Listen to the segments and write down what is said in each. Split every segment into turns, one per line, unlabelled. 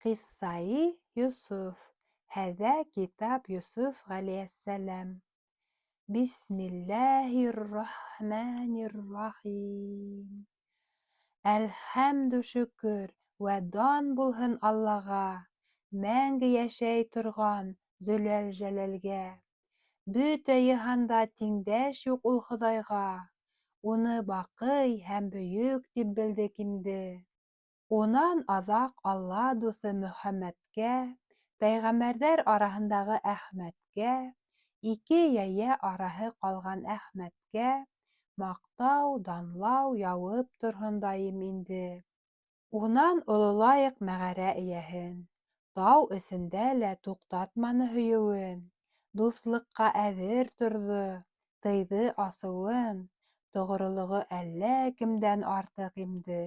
Ҡиссаи Йософ, һәҙә китап Йософ ғәләйһиссәләм. Бисмилләһир-рахмәнир-рахим. Әлхәмдү шөкөр вә дан булһын Аллаға, мәңге йәшәй торған Зөләл-Жәләлгә. Бөтә йыһанда тиңдәш юҡ ул Хоҙайға, уны баҡый һәм бөйөк тип белдек инде. Унан аҙаҡ Алла дуҫы Мөхәммәткә, пәйғәмбәрҙәр араһындағы Әхмәткә, ике йәйә араһы ҡалған Әхмәткә маҡтау, данлау яуып торһон даим инде. Унан ололайыҡ мәғәрә эйәһен, тау эсендә лә туҡтатманы һөйөүен, дуҫлыҡҡа әҙер торҙо, тыйҙы асыуын, тоғролоғо әллә кемдән артыҡ имде.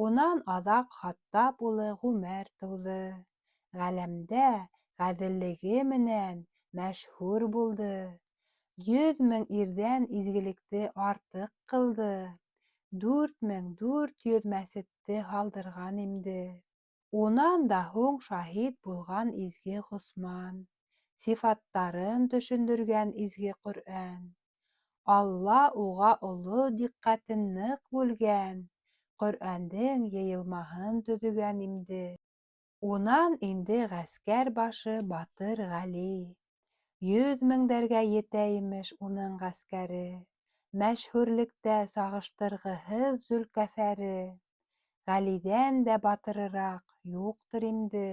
Унан аҙаҡ Хаттаб улы Ғүмәр тыуҙы, ғаләмдә ғәҙеллеге менән мәшһүр булды, 100 000 ирҙән изгелекте артыҡ ҡылды, 4400 мәсетте һалдырған имде. Унан да һуң шаһит булған изге Ғосман, сифаттарын төшөндөргән изге Ҡөрьән. Алла уға оло диҡҡәтен ныҡ бүлгән, Ҡөрьәндең йыйылмаһын төҙөгән имде. Унан инде ғәскәр башы батыр Ғәли, 100 меңдәргә етә имеш уның ғәскәре, мәшһүрлектә сағыштырғыһыҙ Зөлкәфәре, Ғәлиҙән дә батырыраҡ юҡтыр имде.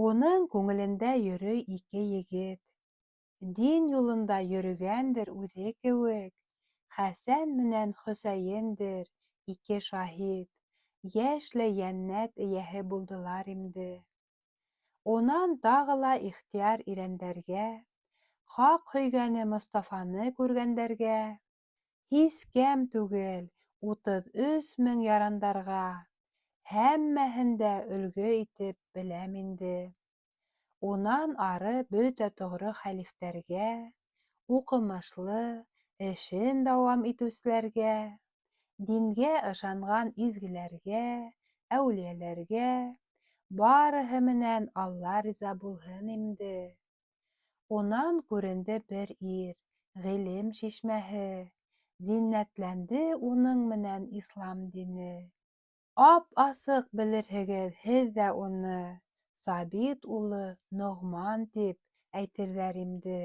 Уның күңелендә йөрөй ике егет, Дин юлында йөрөгәндер үҙе кеүек, Хәсән менән Хөсәйендер, ике шаһит, Йәшләй йәннәт эйәһе булдылар имде. Унан тағы ла ихтыяр ирәндәргә, Хаҡ һөйгәне Мостафаны күргәндәргә, Һис кәм түгел 33 000 ярандарға, Һәммәһен дә өлгө итеп беләм инде. Унан ары бөтә тоғро хәлифтәргә, Уҡымышлы, эшен дауам итеүселәргә, Дингә ышанған изгеләргә, әүлиәләргә, Барыһы менән Алла риза булһын имде. Унан күренде бер ир, ғилем шишмәһе, Зиннәтләнде уның менән ислам дине. Ап-асыҡ белерһегеҙ һеҙ ҙә уны, Сабит улы Ноғман тип әйтерҙәр имде.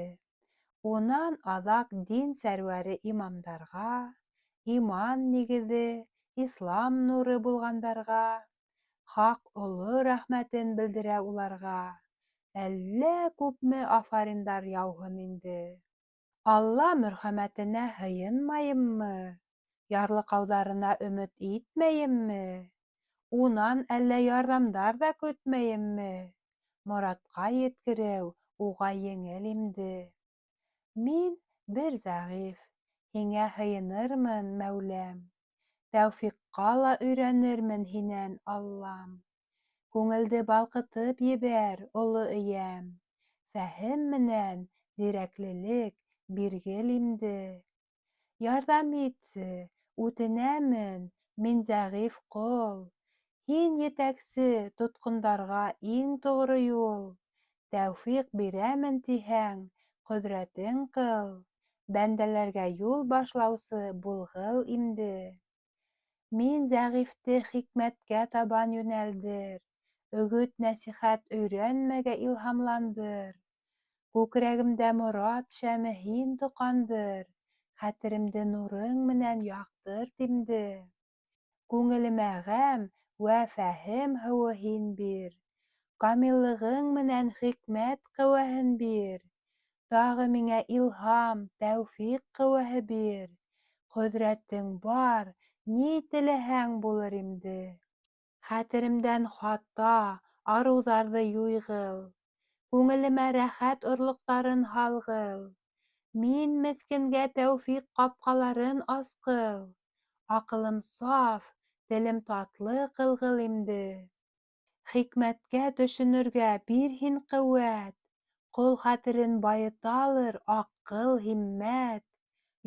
Унан аҙаҡ дин сәрүәре имамдарға, Иман нигеҙе, ислам нуры булғандарға, Хаҡ оло рәхмәтен белдерә уларға, Әллә күпме афариндар яуһын инде. Алла мөрхәмәтенә һыйынмайыммы, Ярлыҡауҙарына өмөт итмәйемме, Унан әллә ярҙамдар ҙа көтмәйемме, Моратҡа еткереү уға еңел имде. Мин бер зәғиф, һиңә һыйынырмын, Мәүләм, Тәүфиҡҡа ла өйрәнермен һинән, Аллам. Күңелде балҡытып ебәр, оло Эйәм, Фәһем менән зирәклелек биргел имде. Ярҙам итсе, үтенәмен, мин зәғиф ҡол, Һин етәксе тотҡондарға иң тоғро юл. Тәүфиҡ бирәмен тиһәң, ҡөҙрәтең ҡыл, Бәндәләргә юл башлаусы булғыл имде. Мин зәғифте хикмәткә табан йүнәлдер, Өгөт-нәсихәт өйрәнмәгә илһамландыр. Күкрәгемдә морат шәме һин тоҡандыр, Хәтеремде нурың менән яҡтырт имде. Күңелемә ғәм вә фәһем һыуы һин бир, Камиллығың менән хикмәт ҡеүәһен бир. Тағы миңә илһам, тәүфиҡ ҡеүәһе бир, Ҡөҙрәтең бар, ни теләһәң булыр имде. Хәтеремдән хата, арыуҙарҙы юйғыл, Күңелемә рәхәт орлоҡтарын һалғыл. Мин меҫкенгә тәүфиҡ ҡапҡаларын асҡыл, Аҡылым саф, телем татлы ҡылғыл имде. Хикмәткә төшөнөргә бир һин ҡеүәт, Ҡол хәтерен байыталыр аҡыл, һиммәт.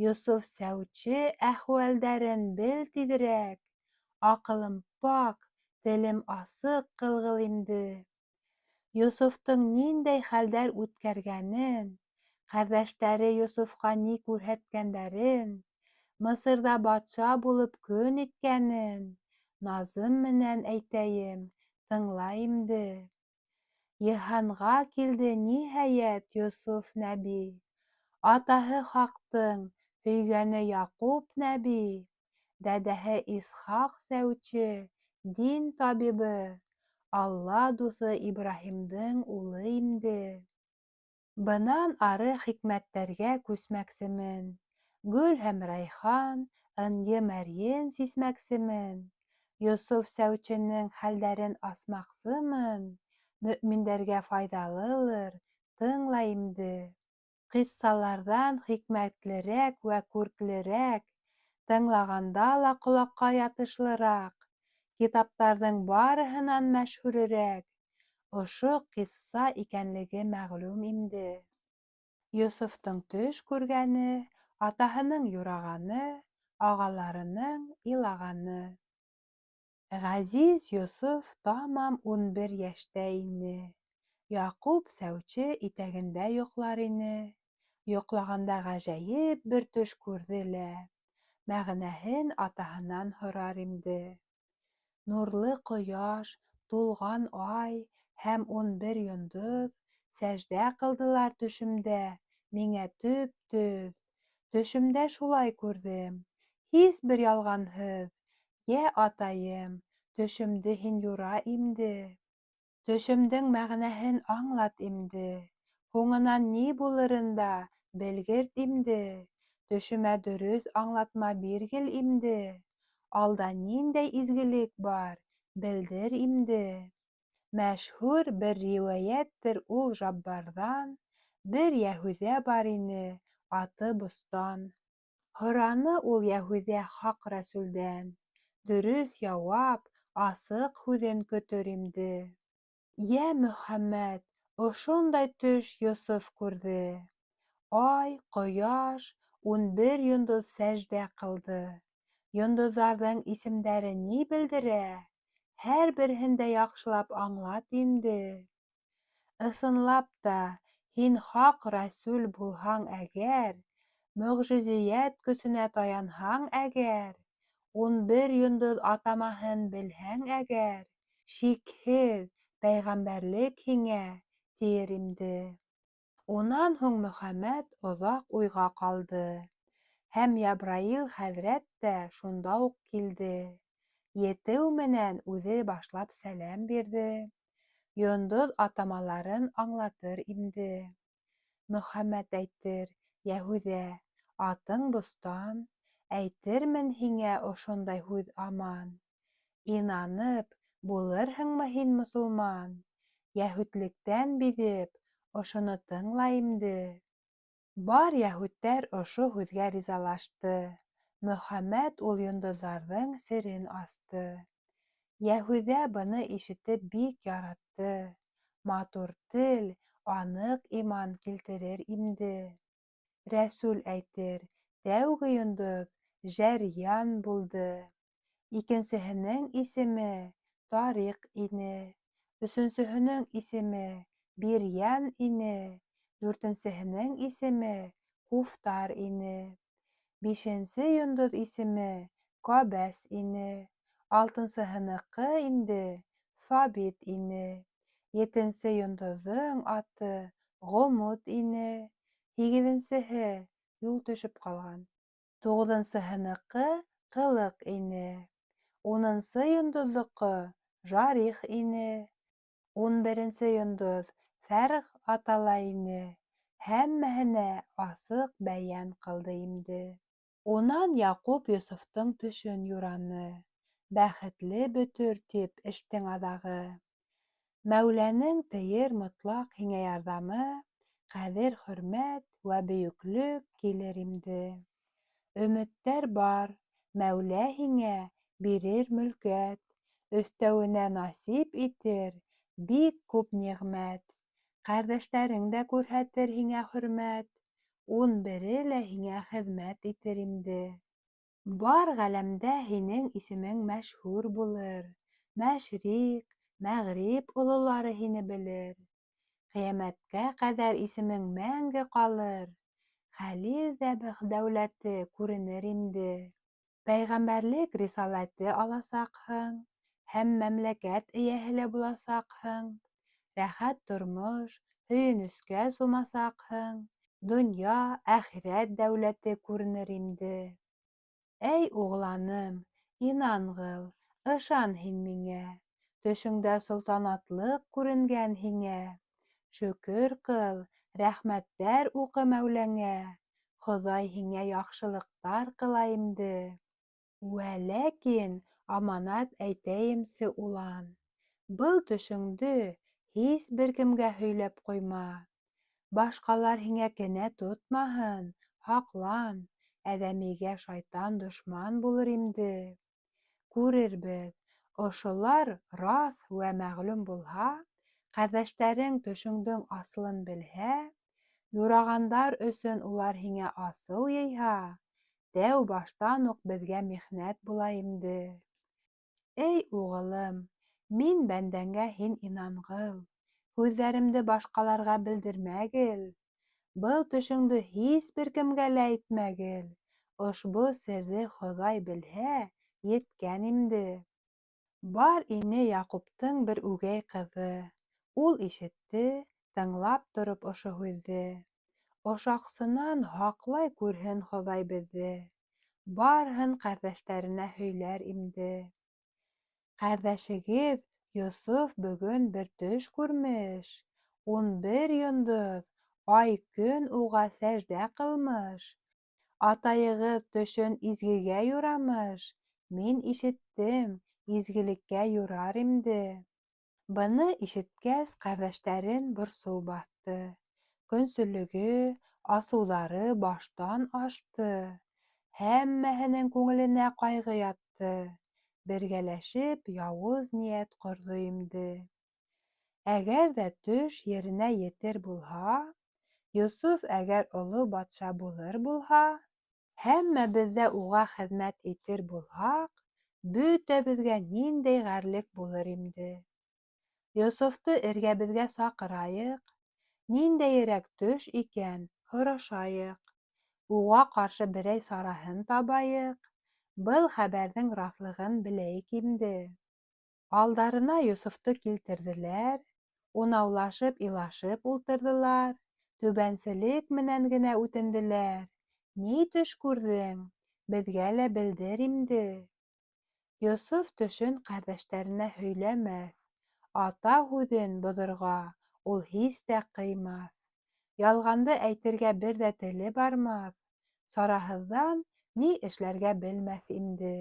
Йософ сәүче әхүәлдәрен бел тиҙерәк, Аҡылым пак, Телем асыҡ ҡылғыл имде. Йософтоң ниндәй хәлдәр үткәргәнен, ҡәрҙәштәре Йософҡа ни күрһәткәндәрен, Мысырҙа батша булып көн иткәнен назым менән әйтәйем, тыңла имде. Йыһанға килде ниһайәт Йософ нәби, Атаһы хаҡтың һөйгәне Яҡуп нәби, Дәдәһе Исхаҡ сәүче, дин табибы, Алла дуҫы Ибраһимдың улы имде. Бынан ары хикмәттәргә күсмәксемен, Гөл һәм рәйхан, ынйы-мәрйен сисмәксемен, Йософ сәүченең хәлдәрен асмаҡсымын, Мөэминдәргә файҙалылыр, тыңла имде. Ҡиссаларҙан хикмәтлерәк вә күрклерәк, Тыңлағанда ла ҡолаҡҡа ятышлыраҡ, Китаптарҙың барыһынан мәшһүрерәк Ошо ҡисса икәнлеге мәғлүм имде. Йософтоң төш күргәне, атаһының юрағаны, ағаларының илағаны. Ғәзиз Йософ тамам 11 йәштә ине. Яҡуп сәүче итәгендә йоҡлар ине. Йоҡлағанда ғәжәйеп бер төш күрҙе лә, мәғәнәһен атаһынан һорар имде. Нурлы ҡояш, тулған ай һәм 11 йондоҙ Сәждә ҡылдылар төшөмдә миңә төп-төҙ. Төшөмдә шулай күрҙем, һис бер ялғанһыҙ, Йә, атайым, төшөмдө һин юра имде. Төшөмдөң мәғәнәһен аңлат имде, Һуңынан ни булырын да белгерт имде. Төшөмә дөрөҫ аңлатма биргел имде, Алда ниндәй изгелек бар, белдер имде. Мәшһүр бер риүәйәттер ул Жаббарҙан, Бер йәһүҙә бар ине, аты Бостан. Һораны ул йәһүҙә хаҡ рәсүлдән, Дөрөҫ яуап, асыҡ һүҙен көтөр имде. Йә Мөхәммәт, ошондай төш Йософ күрҙе: Ай, ҡояш, 11 йондоҙ сәждә ҡылды. Йондоҙҙарҙың исемдәре ни белдерә? Һәр береһен дә яҡшылап аңлат инде. Ысынлап та, һин хаҡ рәсүл булһаң әгәр, Мөғжизиәт көсөнә таянһаң әгәр, 11 йондоҙ атамаһын белһәң әгәр, Шикһеҙ, пәйғәмбәрлек һиңә, тиер имде. Унан һуң Мөхәммәт оҙаҡ уйға ҡалды. Һәм Ябраил хәҙрәт тә шунда уҡ килде. Етеү менән үҙе башлап сәләм бирҙе. Йондоҙ атамаларын аңлатыр имде. Мөхәммәт әйтер, Йәһүҙә, атың Бостан, Әйтермен һиңә ошондай һүҙ аман. Инанып, булырһыңмы һин мосолман? Йәһүдлектән биҙеп, ошоно тыңла имде. Бар йәһүдтәр ошо һүҙгә ризалашты. Мөхәммәт ул йондоҙҙарҙың серен асты. Йәһүҙә быны ишетеп бик яратты. Матур тел, аныҡ иман килтерер имде. Рәсүл әйтер, тәүге йондоҙ Жәрйән булды. Икенсеһенең исеме Тариҡ ине. Өсөнсөһөнөң исеме Бирйән ине. Дүртенсеһенең исеме Куфтар ине. Бишенсе йондоҙ исеме Кабәс ине. Алтынсыһыныҡы инде Сабит ине. Етенсе йондоҙҙоң аты Ғомуд ине. Һигеҙенсеһе юл төшөп ҡалған. Туғыҙынсыһыныҡы Ҡылыҡ ине. Унынсы йондоҙҙоҡо Жарих ине. 11-нсе йондоҙ Фәрғ атала ине. Һәммәһенә асыҡ бәйән ҡылды имде. Унан Яҡуп Йософтоң төшөн юраны. Бәхетле бөтөр тип эштең аҙағы. Мәүләнең тейер мотлаҡ һиңә ярҙамы, Ҡәҙер-хөрмәт вә бөйөклөк килер имде. Өмөттәр бар, Мәүлә һиңә бирер мөлкәт, Өҫтәүенә насип итер бик күп ниғмәт. Ҡәрҙәштәрең дә күрһәтер һиңә хөрмәт, 11-е лә һиңә хеҙмәт итер имде. Бар ғаләмдә һинең исемең мәшһүр булыр, Мәшриҡ, мәғриб ололары һине белер. Ҡиәмәткә ҡәҙәр исемең мәңге ҡалыр. Хәлил зәбех дәүләте күренер имде. Пәйғәмбәрлек рисаләте аласаҡһың, һәм мәмләкәт эйәһе лә буласаҡһың. Рәхәт тормош, һөйөнөскә сумасаҡһың. Донъя, әхирәт дәүләте күренер имде. Әй уғланым, инанғыл, ышан һин миңә. Төшөңдә солтанатлыҡ күренгән һиңә. Шөкөр ҡыл, рәхмәттәр уҡы Мәүләңә. Хоҙай һиңә яҡшылыҡтар ҡыла имде. Вә ләкин аманат әйтәйемсе, улан, был төшөңдө һис бер кемгә һөйләп ҡуйма. Башҡалар һиңә кенә тотмаһын, һаҡлан, әҙәмигә шайтан дошман булыр имде. Күрербеҙ, ошолар раҫ вә мәғлүм булһа, ҡәрҙәштәрең төшөңдөң асылын белһә, юрағандар өсөн улар һиңә асыу йыйһа, тәү баштан уҡ беҙгә михнәт була имде. Эй уғылым, мин бәндәңә һин инанғыл, һүҙҙәремде башҡаларға белдермәгел. Был төшөңдө һис бер кемгә лә әйтмәгел. Ошбу серҙе Хоҙай белһә, еткән имде. Бар ине Яҡуптың бер үгәй ҡыҙы, Ул ишетте, тыңлап тороп ошо һүҙҙе. Ошаҡсынан һаҡлай күрһен Хоҙай беҙҙе, Барыһын ҡәрҙәштәренә һөйләр имде. Ҡәрҙәшегеҙ Йософ бөгөн бер төш күрмеш, 11 йондоҙ, ай-көн уға сәждә ҡылмыш. Атайығыҙ төшөн изгегә юрамыш, Мин ишеттем, изгелеккә юрар имде. Быны ишеткәс, ҡәрҙәштәрен борсоу баҫты. Көнсөллөгө, асыуҙары баштан ашты. Һәммәһенең күңеленә ҡайғы ятты. Бергәләшеп яуыз ниәт ҡорҙо имде. Әгәр ҙә төш еренә етер булһа, Йософ әгәр оло батша булыр булһа, һәммәбеҙ ҙә уға хеҙмәт итер булһаҡ, бөтәбеҙгә ниндәй ғәрлек булыр имде. Йософто эргәбеҙгә саҡырайыҡ, ниндәйерәк төш икән, һорашайыҡ. Уға ҡаршы берәй сараһын табайыҡ, был хәбәрҙең раҫлығын беләйек инде. Алдарына Йософто килтерҙеләр, унаулашып илашып ултырҙылар, түбәнселек менән генә үтенделәр: Ни төш күрҙең, беҙгә лә белдер инде. Йософ төшөн ҡәрҙәштәренә һөйләмәҫ, ата һүҙен боҙорға ул һис тә ҡыймаҫ. Ялғанды әйтергә бер ҙә теле бармаҫ, сараһыҙҙан ни эшләргә белмәҫ инде.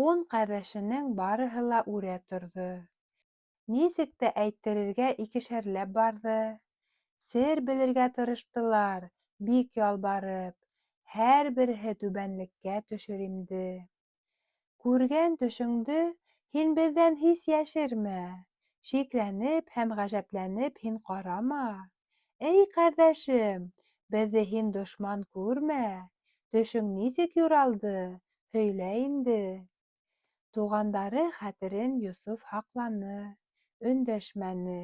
Ун ҡәрҙәшенең барыһы ла үрә торҙо. Нисек тә әйттерергә икешәрләп барҙы. Сер белергә тырыштылар, бик ялбарып, һәр береһе түбәнлеккә төшөр имде. Күргән төшөңдө һин беҙҙән һис йәшермә, Шикләнеп һәм ғәжәпләнеп һин ҡарама. Эй, ҡәрҙәшем, беҙҙе һин дошман күрмә, Төшөң нисек юралды, һөйлә инде. Туғандары хәтерен Йософ һаҡланы, Өндәшмәне,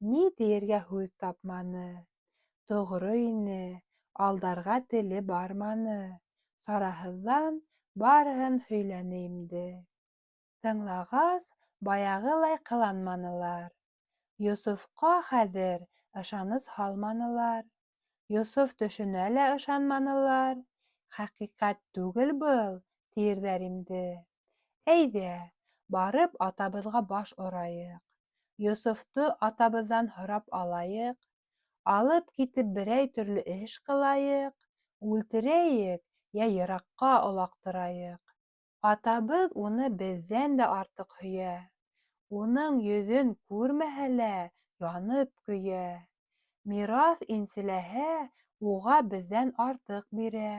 ни тиергә һүҙ тапманы. Тоғро ине, алдарға теле барманы, Сараһыҙҙан барыһын һөйләне имде. Тыңлағас, баяғылай ҡыланманылар. Йософҡа хәҙер ышаныс һалманылар. Йософ төшөнә лә ышанманылар. Хәҡиҡәт түгел был, тиерҙәр имде. Әйҙә, барып атабыҙға баш орайыҡ. Йософто атабыҙҙан һорап алайыҡ. Алып китеп берәй төрлө эш ҡылайыҡ, үлтерәйек йә йыраҡҡа олаҡтырайыҡ. Атабыҙ уны беҙҙән дә артыҡ һөйә. Уның йөҙөн күрмәһә лә янып көйә. Мираҫ инселәһә, уға беҙҙән артыҡ бирә.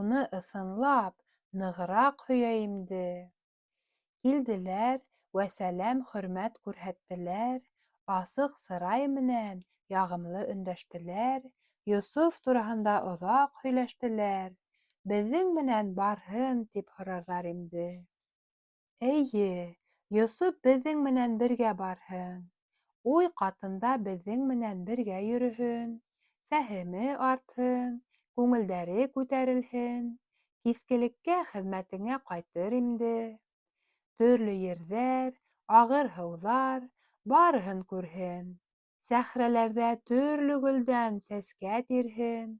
Уны ысынлап нығыраҡ һөйә имде. Килделәр вә сәләм-хөрмәт күрһәттеләр, асыҡ сырай менән яғымлы өндәштеләр, Йософ тураһында оҙаҡ һөйләштеләр, беҙҙең менән барһын, тип һорарҙар имде. Эйе, Йософ беҙҙең менән бергә барһын, уй ҡатында беҙҙең менән бергә йөрөһөн, фәһеме артһын, күңелдәре күтәрелһен, кискелеккә хеҙмәтеңә ҡайтыр имде. Төрлө ерҙәр, ағыр һыуҙар, барыһын күрһен. Сәхрәләрҙә төрлө гөлдән сәскә тирһен.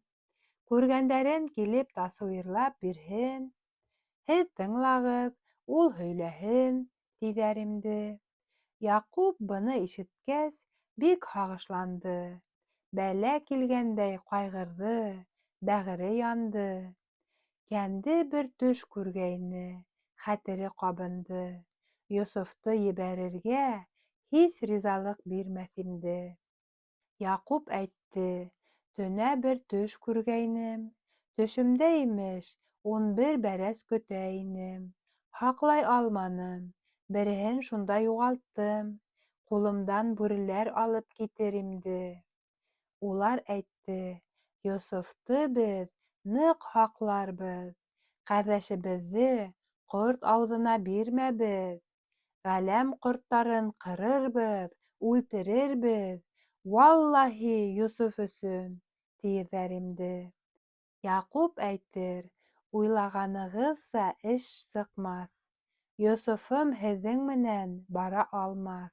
Күргәндәрен килеп тасуирлап бирһен. Һеҙ тыңлағыҙ, ул һөйләһен, тиҙәр имде. Яҡуп быны ишеткәс, бик һағышланды. Бәлә килгәндәй ҡайғырҙы, бәғере янды. Кәнде бер төш күргәйне, хәтере ҡабынды. Йософто ебәрергә һис ризалыҡ бирмәҫ имде. Яҡуп әйтте, төнә бер төш күргәйнем. Төшөмдә, имеш, 11 бәрәс көтә инем. Һаҡлай алманым, береһен шунда юғалттым. Ҡулымдан бүреләр алып китер имде. Улар әйтте, Йософто беҙ ныҡ һаҡларбыҙ, ҡәрҙәшебеҙҙе ҡорт ауыҙына бирмәбеҙ. Ғаләм ҡорттарын ҡырырбыҙ, үлтерербеҙ, валлаһи, Йософ өсөн, тиерҙәр имде. Яҡуп әйтер, уйлағанығыҙса эш сыҡмаҫ. Йософом һеҙҙең менән бара алмаҫ.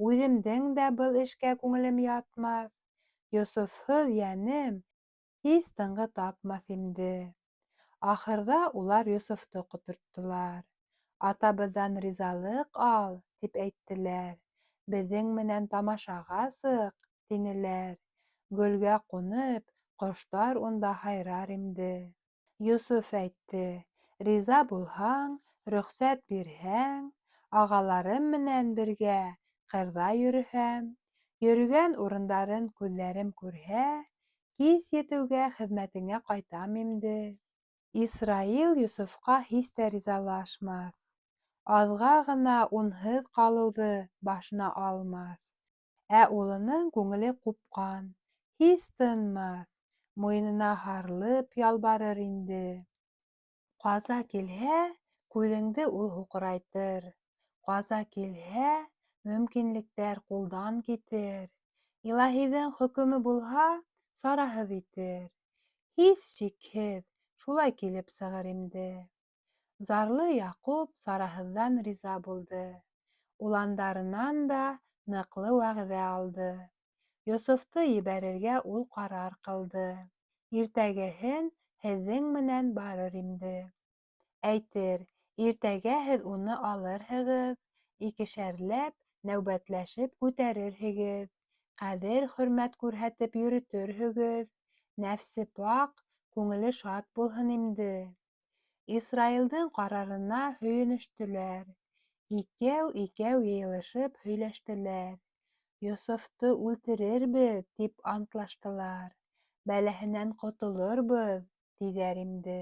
Үҙемдең дә был эшкә күңелем ятмаҫ. Йософһоҙ йәнем һис тынғы тапмаҫ имде. Ахырҙа улар Йософто ҡоторттолар. Атабыҙҙан ризалыҡ ал, тип әйттеләр. Беҙҙең менән тамашаға сыҡ, тинеләр. Гөлгә ҡунып, ҡоштар унда һайрар имде. Йософ әйтте, риза булһаң, рөхсәт бирһәң, ағаларым менән бергә ҡырҙа йөрөһәм, йөрөгән урындарын күҙҙәрем күрһә, кис етеүгә хеҙмәтеңә ҡайтам имде. Исраил Йософҡа һис тә ризалашмаҫ. Аҙға ғына унһыҙ ҡалыуҙы башына алмаҫ. Ә улының күңеле ҡупҡан, һис тынмаҫ, муйынына һарылып ялбарыр инде. Ҡаза килһә, күҙеңде ул һуҡырайтыр. Ҡаза килһә, мөмкинлектәр ҡулдан китер. Илаһиҙың хөкөмө булһа, сараһыҙ итер. Һис шикһеҙ, шулай килеп сығыр имде. Зарлы Яҡуп сараһыҙҙан риза булды. Уландарынан да ныҡлы вәғәҙә алды. Йософто ебәрергә ул ҡарар ҡылды. Иртәгеһен һеҙҙең менән барыр имде. Әйтер, иртәгә һеҙ уны алырһығыҙ, икешәрләп, нәүбәтләшеп күтәрерһегеҙ, ҡәҙер-хөрмәт күрһәтеп йөрөтөрһөгөҙ, нәфсе паҡ, күңеле шат булһын имде. Исраилдың ҡарарына һөйөнөштөләр. Икәү-икәү йыйылышып һөйләштеләр. Йософто үлтерербеҙ, тип антлаштылар. Бәләһенән ҡотолорбоҙ, тиҙәр имде.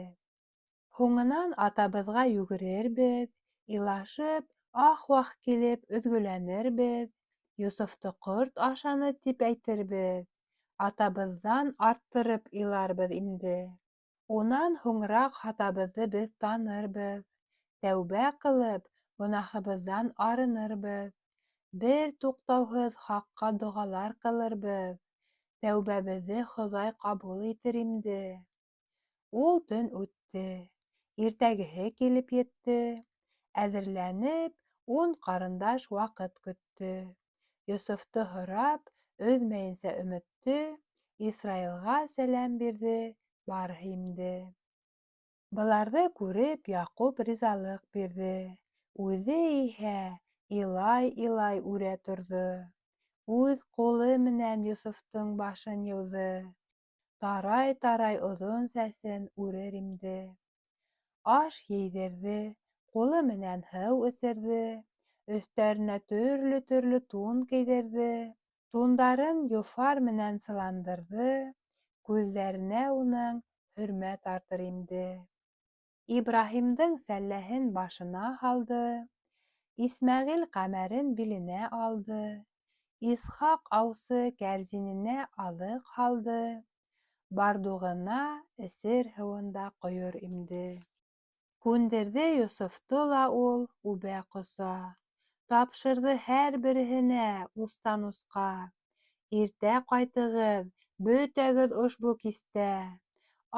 Һуңынан атабыҙға йүгерербеҙ, илашып, ах-вах килеп өҙгөләнербеҙ. Йософто ҡорт ашаны тип әйтербеҙ. Атабыҙҙан арттырып иларбыҙ инде. Унан һуңыраҡ хатабыҙҙы беҙ танырбыҙ. Тәүбә ҡылып, гонаһыбыҙҙан арынырбыҙ. Бер туҡтауһыҙ хаҡҡа доғалар ҡылырбыҙ. Тәүбәбеҙҙе Хоҙай ҡабул итер инде. Ул төн үтте. Иртәгеһе килеп етте. Әҙерләнеп, ун ҡарындаш ваҡыт көттө. Йософто һорап, өҙмәйенсә өмөттө, Исраилға сәләм бирҙе барыһы инде. Быларҙы күреп, Яҡуп ризалыҡ бирҙе. Үҙе иһә илай-илай үрә торҙо. Үҙ ҡулы менән Йософтоң башын йыуҙы. Тарай-тарай оҙон сәсен үрер имде. Аш ейҙерҙе, ҡулы менән һыу эсерҙе, өҫтәренә төрлө-төрлө тун кейҙерҙе, тундарын йофар менән сыландырҙы, күҙҙәренә уның һөрмә тартыр имде. Ибраһимдың сәлләһен башына һалды, Исмәғил ҡәмәрен биленә алды, Исхаҡ аусы кәрзиненә аҙыҡ һалды, бардуғына эсер һыуын да ҡойор имде. Күндерҙе Йософто ла ул үбә-ҡоса. Тапшырҙы һәр береһенә устан усҡа. Иртә ҡайтығыҙ, бөтәгеҙ ошбу кистә.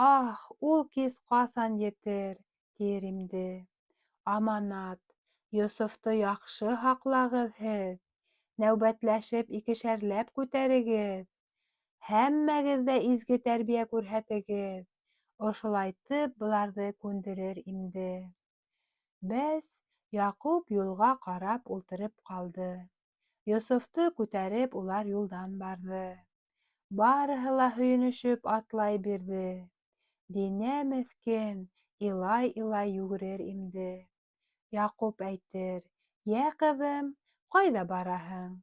Ах, ул кис ҡасан етер, тиер имде. Аманат, Йософто яҡшы һаҡлағыҙ һеҙ. Нәүбәтләшеп икешәрләп күтәрегеҙ. Һәммәгеҙ ҙә изге тәрбиә күрһәтегеҙ. Ошолайтып быларҙы күндерер имде. Бәс, Яҡуп юлға ҡарап ултырып ҡалды. Йософто күтәреп улар юлдан барҙы. Барыһы ла һөйөнөшөп атлай бирҙе. Динә меҫкен илай-илай йүгерер имде. Яҡуп әйтер: "Йә, ҡыҙым, ҡайҙа бараһың?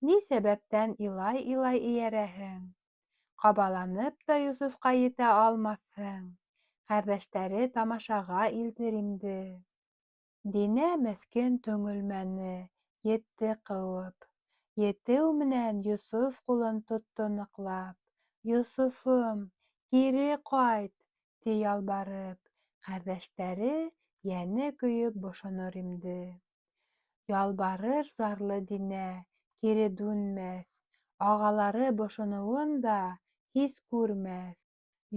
Ни сәбәптән илай-илай эйәрәһең? Ҡабаланып та Йософҡа етә алмаҫһың. Ҡәрҙәштәре тамашаға илтер имде." Динә меҫкен төңөлмәне, етте ҡыуып. Етеү менән Йософ ҡулын тотто ныҡлап. Йософом, кире ҡайт, ти ялбарып. Ҡәрҙәштәре йәне көйөп бошонор имде. Ялбарыр зарлы Динә, кире дүнмәҫ. Ағалары бошоноуын да һис күрмәҫ.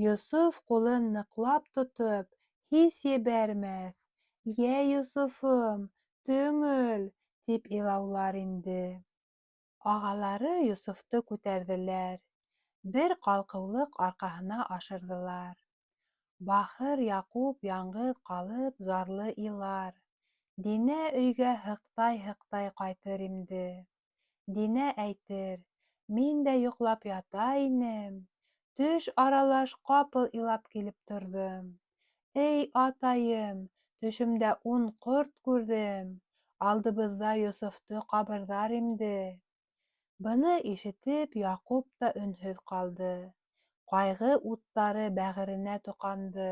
Йософ ҡулын ныҡлап тотоп, һис ебәрмәҫ. Йә, Йософом, төңөл, тип илаулар инде. Ағалары Йософто күтәрҙеләр, бер ҡалҡыулыҡ арҡаһына ашырҙылар. Бахыр Яҡуп яңғыҙ ҡалып зарлы илар. Динә өйгә һыҡтай-һыҡтай ҡайтыр имде. Динә әйтер: Мин дә йоҡлап ята инем, төш аралаш ҡапыл илап килеп торҙом. Эй, атайым, төшөмдә ун ҡорт күрҙем, алдыбыҙҙа Йософто ҡабырҙар имде. Быны ишетеп, Яҡуп та өнһөҙ ҡалды. Ҡайғы уттары бәғеренә тоҡанды.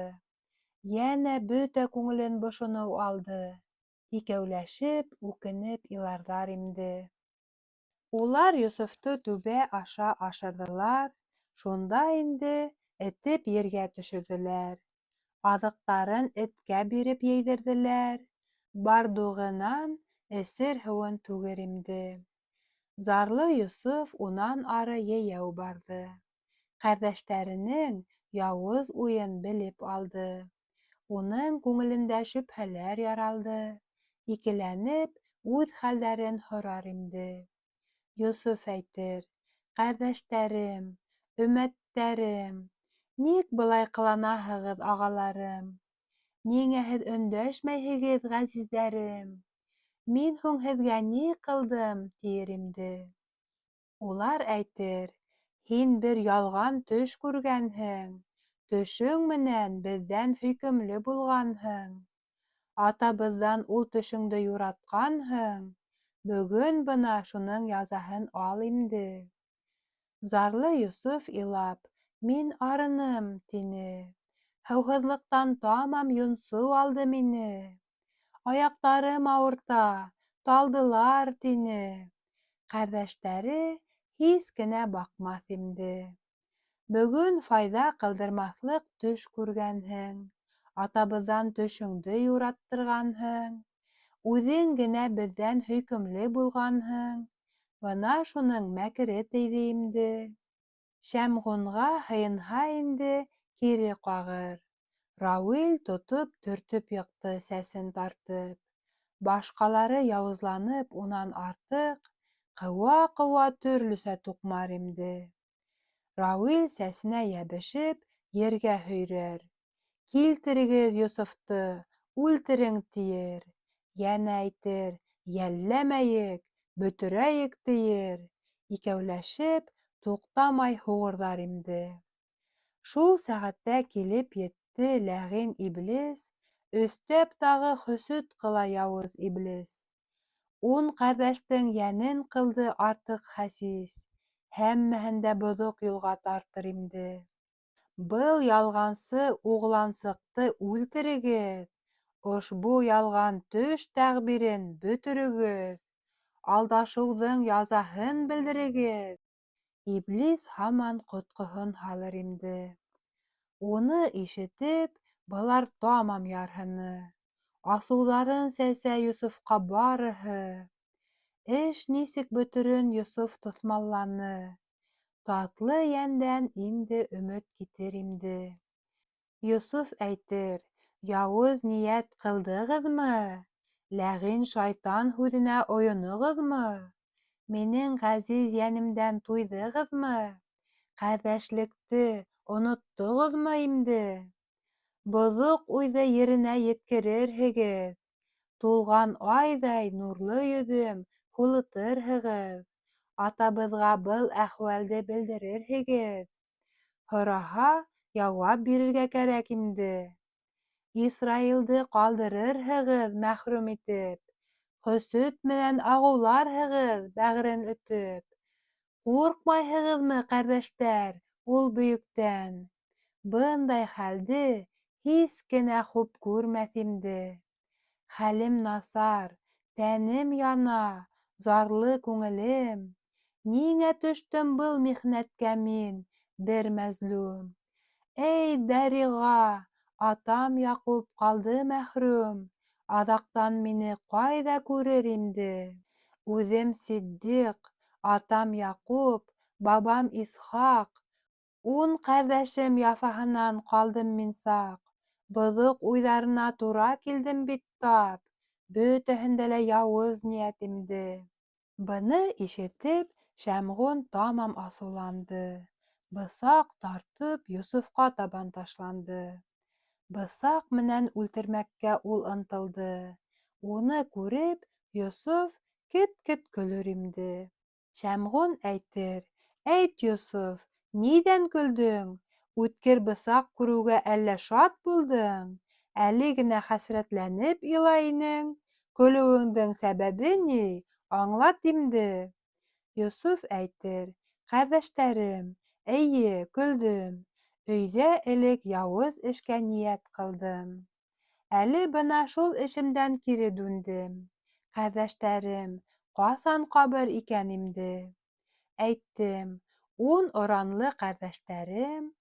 Йәнә бөтә күңелен бошоноу алды. Икәүләшеп, үкенеп иларҙар имде. Улар Йософто түбә аша ашырҙылар, шунда инде этеп ергә төшөрҙөләр. Аҙыҡтарын эткә биреп йәйҙерҙеләр, бардуғынан эсер һыуын түгер имде. Зарлы Йософ унан ары йәйәү барҙы. Ҡәрҙәштәренең яуыз уйын белеп алды. Уның күңелендә шөбһәләр яралды. Икеләнеп, үҙ хәлдәрен һорар имде. Йософ әйтер: Ҡәрҙәштәрем, өммәттәрем, ник былай ҡыланаһығыҙ, ағаларым? Ниңә һеҙ өндәшмәйһегеҙ, ғәзиздәрем? Мин һуң һеҙгә ни ҡылдым, тиер имде. Улар әйтер: Һин бер ялған төш күргәнһең, төшөң менән беҙҙән һөйкөмлө булғанһың. Атабыҙҙан ул төшөңдө юратҡанһың, бөгөн бына шуның язаһын ал имде. Зарлы Йософ илап, мин арыным, тине. Һыуһыҙлыҡтан тамам йонсоу алды мине. Аяҡтарым ауырта, талдылар, тине. Ҡәрҙәштәре һис кенә баҡмаҫ имде. Бөгөн файҙа ҡылдырмаҫлыҡ төш күргәнһең, атабыҙҙан төшөңдө юраттырғанһың, үҙең генә беҙҙән һөйкөмлө булғанһың, бына шуның мәкере тейҙе имде. Шәмғунға һыйынһа инде, кире ҡағыр. Рауил тотоп төртөп йыҡты сәсен тартып. Башҡалары яуызланып унан артыҡ, ҡыуа-ҡыуа төрлөсә туҡмар имде. Рауил сәсенә йәбешеп, ергә һөйрәр. Килтерегеҙ Йософто, үлтерең, тиер. Йәнә әйтер, йәлләмәйек, бөтөрәйек, тиер. Икәүләшеп, туҡтамай һуғырҙар имде. Шул сәғәттә килеп етте ләғин иблис, өҫтәп тағы хөсөт ҡыла яуыз иблис. Ун ҡәрҙәштең йәнен ҡылды артыҡ хәсис, һәммәһен дә боҙоҡ юлға тартыр имде. Был ялғансы уғлансыҡты үлтерегеҙ, ошбу ялған төш тәғбирен бөтөрөгөҙ, алдашыуҙың язаһын белдерегеҙ. Иблис һаман ҡотҡоһон һалыр имде. Уны ишетеп, былар тамам ярһыны. Асыуҙарын сәсә Йософҡа барыһы. Эш нисек бөтөрөн Йософ тоҫмалланы. Татлы йәндән инде өмөт китер имде. Йософ әйтер: Яуыз ниәт ҡылдығыҙмы? Ләғин шайтан һүҙенә ойоноғоҙмо? Минең ғәзиз йәнемдән туйҙығыҙмы? Ҡәрҙәшлекте оноттоғоҙмо имде? Боҙоҡ уйҙы еренә еткерерһегеҙ, Тулған айҙай нурлы йөҙөм һулытырһығыҙ, Атабыҙға был әхүәлде белдерерһегеҙ. Һораһа, яуап бирергә кәрәк имде. Исраилды ҡалдырырһығыҙ мәхрүм итеп, Хөсөт менән ағыуларһығыҙ бәғерен өтөп. Ҡурҡмайһығыҙмы, ҡәрҙәштәр, ул бөйөктән? Бындай хәлде һис кенә хуп күрмәҫ имде. Хәлем насар, тәнем яна, зарлы күңелем. Ниңә төштөм был михнәткә мин, бер мәзлүм? Эй, дәриға, атам Яҡуп ҡалды мәхрүм, Аҙаҡтан мине ҡайҙа күрер имде? Үҙем Ситдиҡ, атам Яҡуп, бабам Исхаҡ, Ун ҡәрҙәшем яфаһынан ҡалдым мин саҡ. Боҙоҡ уйҙарына тура килдем бит тап, Бөтәһендә лә яуыз ниәтемде. Быны ишетеп, Шәмғун тамам асыуланды, Бысаҡ тартып, Йософҡа табан ташланды. Бысаҡ менән үлтермәккә ул ынтылды. Уны күреп, Йософ кет-кет көлөр имде. Шәмғун әйтер: Әйт, Йософ, ниҙән көлдөң? Үткер бысаҡ күреүгә әллә шат булдың? Әле генә хәсрәтләнеп илай инең, Көлөүеңдең сәбәбе ни, аңлат имде. Йософ әйтер: Ҡәрҙәштәрем, эйе, көлдөм, Өйҙә элек яуыз эшкә ниәт ҡылдым. Әле бына шул эшемдән кире дүндем. Ҡәрҙәштәрем, ҡасан ҡабыр икән имде? Әйттем, ун оранлы ҡәрҙәштәрем,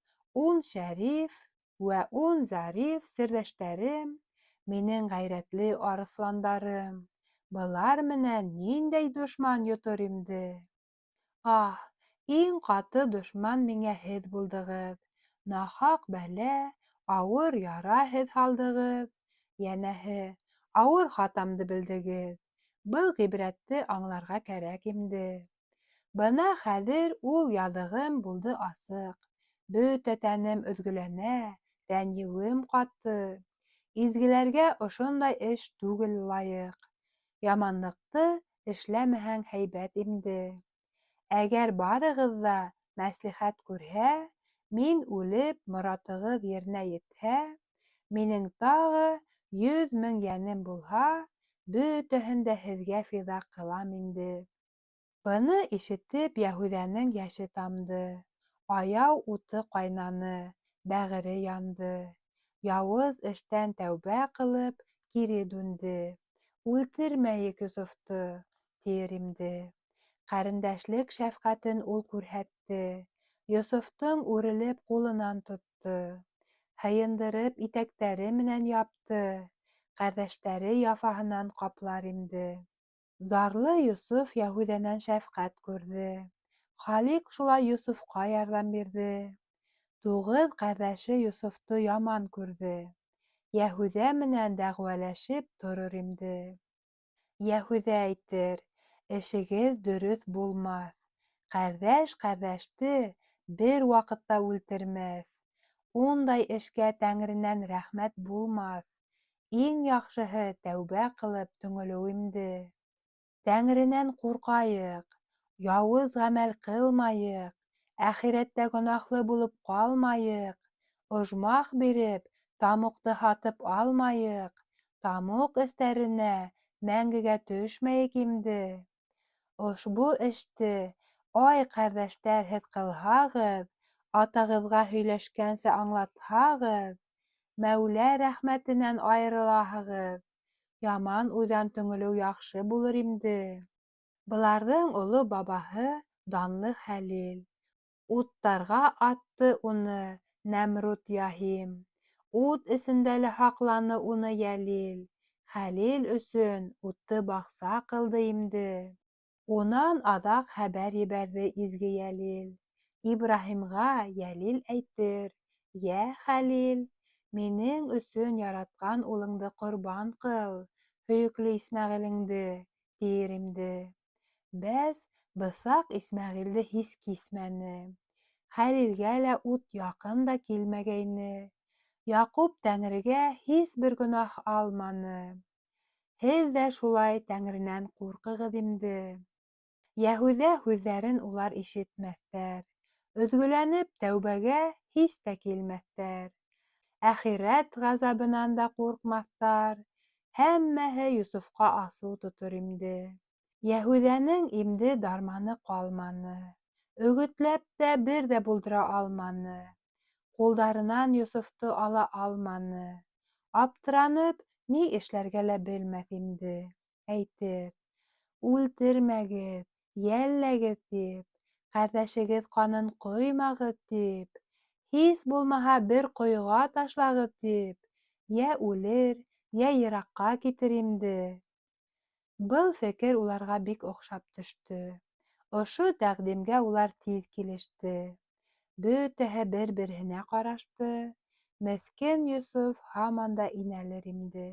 ун шәриф вә ун зариф серҙәштәрем, минең ғәйрәтле арыҫландарым, былар менән ниндәй дошман йотор имде? Аһ, иң ҡаты дошман миңә һеҙ булдығыҙ, Нахаҡ бәлә, ауыр яра һеҙ һалдығыҙ, Йәнәһе, ауыр хатамды белдегеҙ, Был ғибрәтте аңларға кәрәк имде. Бына хәҙер ул яҙығым булды асыҡ, Бөтә тәнем өҙгөләнә, рәнйеүем ҡаты. Изгеләргә ошондай эш түгел лайыҡ, Яманлыҡты эшләмәһәң һәйбәт имде. Әгәр барығыҙ ҙа мәслихәт күрһә, Мин үлеп, моратығыҙ еренә етһә, Минең тағы 100 000 йәнем булһа, Бөтәһен дә һеҙгә фиҙа ҡылам инде. Быны ишетеп, Йәһүҙәнең йәше тамды, Аяу уты ҡайнаны, бәғере янды. Яуыз эштән тәүбә ҡылып, кире дүнде. Үлтермәйек Йософто, тиер имде. Ҡәрендәшлек шәфҡәтен ул күрһәтте, Йософтоң үрелеп ҡулынан тотто. Һыйындырып итәктәре менән япты, Ҡәрҙәштәре яфаһынан ҡаплар имде. Зарлы Йософ Йәһүҙәнән шәфҡәт күрҙе, Халиҡ шулай Йософҡа ярҙам бирҙе. Туғыҙ ҡәрҙәше Йософто яман күрҙе, Йәһүҙә менән дәғүәләшеп торор имде. Йәһүҙә әйтер: Эшегеҙ дөрөҫ булмаҫ, Ҡәрҙәш ҡәрҙәште бер ваҡытта үлтермәҫ, Ундай эшкә Тәңренән рәхмәт булмаҫ, Иң яҡшыһы тәүбә ҡылып төңөлөү имде. Тәңренән ҡурҡайыҡ, яуыз ғәмәл ҡылмайыҡ, Әхирәттә гонаһлы булып ҡалмайыҡ, Ожмах биреп, тамуҡты һатып алмайыҡ, Тамуҡ эстәренә мәңгегә төшмәйек имде. Ошбу эште, ай ҡәрҙәштәр, һеҙ ҡылһағыҙ, Атағыҙға һөйләшкәнсә аңлатһағыҙ, Мәүлә рәхмәтенән айырылаһығыҙ, Яман уйҙан төңөлөү яҡшы булыр имде. Быларҙың оло бабаһы данлы Хәлил, Уттарға атты уны Нәмруд яһим, Ут эсендә лә һаҡланы уны йәлил, Хәлил өсөн утты баҡса ҡылды имде. Унан аҙаҡ хәбәр ебәрҙе изге Йәлил. Ибраһимға Йәлил әйтер: Йә Хәлил, минең өсөн яратҡан улыңды ҡорбан ҡыл, һөйөклө Исмәғилеңде, тиер имде. Бәс, бысаҡ Исмәғилде һис киҫмәне. Хәлилгә лә ут яҡын да килмәгәйне. Яҡуп Тәңрегә һис бер гонаһ алманы. Һеҙ ҙә шулай Тәңренән ҡурҡығыҙ имде. Йәһүҙә һүҙҙәрен улар ишетмәҫтәр, Өҙгөләнеп тәүбәгә һис тә килмәҫтәр. Әхирәт ғазабынан да ҡурҡмаҫтар, Һәммәһе Йософҡа асыу тотор имде. Йәһүҙәнең имде дарманы ҡалманы, Өгөтләп тә бер ҙә булдыра алманы. Ҡулдарынан Йософто ала алманы. Аптыранып, ни эшләргә лә белмәҫ имде. Әйтер: Үлтермәгеҙ, йәлләгеҙ тип, ҡәрҙәшегеҙ ҡанын ҡоймағыҙ тип, һис булмаһа бер ҡойоға ташлағыҙ тип, йә үлер, йә йыраҡҡа китер имде. Был фекер уларға бик оҡшап төштө. Ошо тәҡдимгә улар тиҙ килеште. Бөтәһе бер-береһенә ҡарашты. Меҫкен Йософ һаман да инәлер имде.